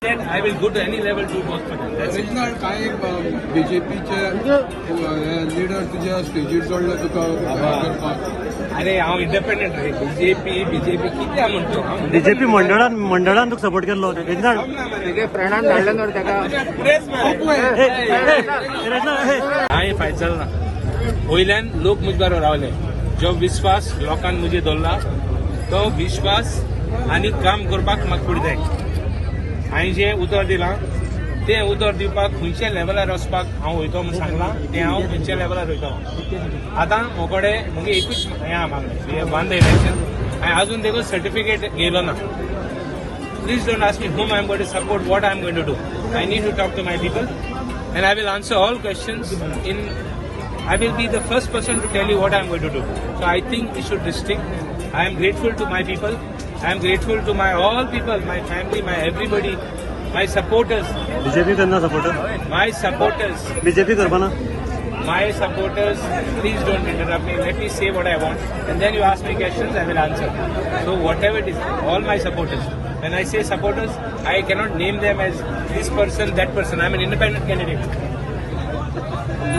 That I will go to any level to work for them. That's it. Reginald, कांय बीजेपीचे leader तुज्या स्टेजीर चडले तुका हे करपाक? अरे, हांव इंडिपेंडंट रे. बीजेपी, बीजेपी कितें म्हणतो हांव? बीजेपी मंडळान मंडळान तुका सपोर्ट केल्लो रेजनाल्ड. तुगे फ्रेंडान धाडले न्हू रे ताका. प्रेस. रेजनाल्ड, हे. हांवें फायट जाल ना. वयल्यान लोक म्हजे बरोबर रावले. जो विश्वास लोकान म्हजेर दवरला तो विश्वास आनी काम करपाक म्हाका फुडें जाय. हांवें जें उतर दिलां तें उतर दिवपाक खंयच्या लेवलार वचपाक हांव वयतो म्हूण सांगलां तें हांव खंयच्या लेवलार वयतलो. आतां म्हजे कडेन म्हगे एकूच हें आहा मागणें. वन the election, हांवें अजून देखून सर्टिफिकेट घेयलो ना. Please don't ask me whom I am going to support, what I am going to do. I need to talk to my people and I will answer all questions in. I will be the first person to tell you what I am going to do. So I think we should restrict. I am grateful to my people. I am grateful to my all people, my family, my everybody, my supporters, BJP करना support? My supporters. BJP करपाना? My supporters, please don't interrupt me. Let me say what I want. And then you ask me questions, I will answer. So whatever it is, all my supporters. When I say supporters, I cannot name them as this person, that person. I'm an independent candidate.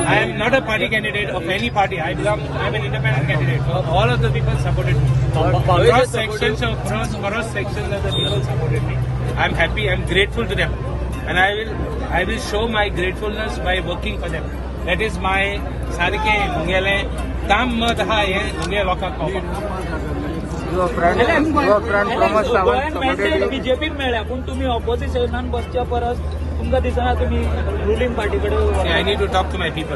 I am not a party candidate of any party. I am an independent candidate. So all of the people supported me. Cross sections of the people supported me. I'm happy. I'm grateful to them, and I will show my gratefulness by working for them. That is my सारकें मुगेलें काम मत आहा हें मुगे लोकांक कळपाक. तुजो friend Pramod Sawant supported you. बीजेपीक मेळ्ळ्या, पूण तुमी ऑपोजिशनान बसच्या परस तुमकां दिसना तुमी रुलींग पार्टी कडेन? I need to talk to my people.